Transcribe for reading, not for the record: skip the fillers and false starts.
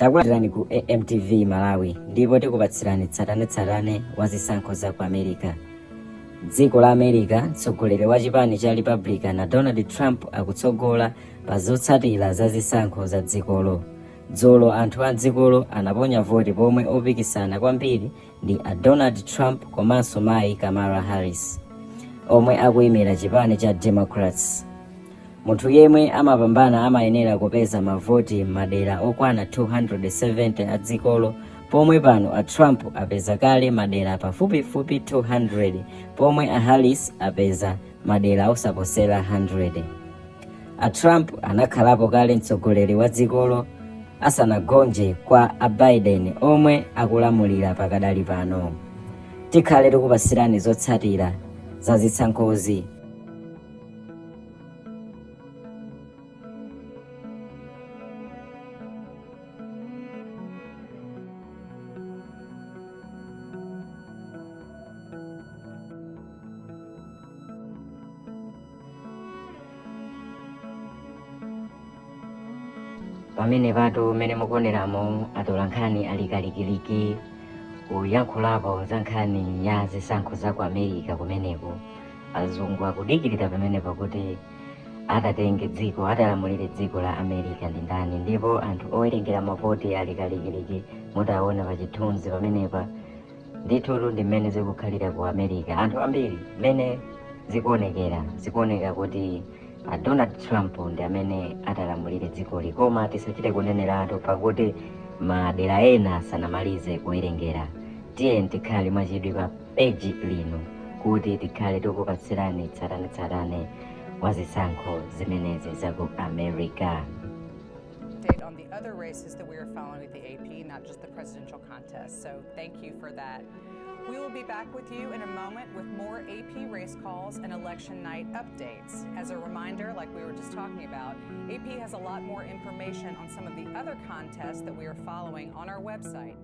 Takulandirani ku AMTV Malawi ndipo tikupatsirani tsatanetsatane wa zisankho za ku America. Dziko la America, mtsogoleri wa chipani cha Republican a Donald Trump akutsogola pa zotsatira za zisankho za dzikolo. Dzulo anthu a dzikolo anaponya voti pomwe opikisana kwambiri ndi a Donald Trump komanso mayi Kamala Harris omwe akuyimira chipani cha Democrats. Munthu yemwe amapambana amayenera kupeza mavoti m'madera okwana 270 a dzikolo pomwe pano a Trump apeza kale madera pafupifupi 200 pomwe a Harris apeza madera osaposera 100. A Trump anakhalapo kale mtsogoleri wa dzikolo asanagonje kwa a Biden omwe akulamulira pakadali pano. Tikhale tikupatsirani zotsatira za zisankhozi. Pamene patu mmene mukuoneramo atolankhani ali kalikiliki kuyankhulapo za nkhani ya zisankho za ku America kumeneko. Azungu akudikirira pamenepo kuti atatenge dziko, atalamulire dziko la America ndi ndani, ndipo anthu owerengera mavoti ali kalikiliki mutaona pa chithunzi pamenepa. Ndithutu ndi mmene zikukhalira ku America. Anthu ambiri mmene zikuonekera, zikuoneka kuti a Donald Trump ndi amene atalamulire dzikoli, koma tisachite kuneneratu pakuti madera ena sanamalize kuwerengera. Tiye tikhale mwachidwi pa peji lino kuti tikhale tikupatsirani tsatanetsatane wa zisankho zimenezi za ku America. Update on the other races that we are following at the AP, not just the presidential contest. So thank you for that. We will be back with you in a moment with more AP race calls and election night updates. As a reminder, like we were just talking about, AP has a lot more information on some of the other contests that we are following on our website.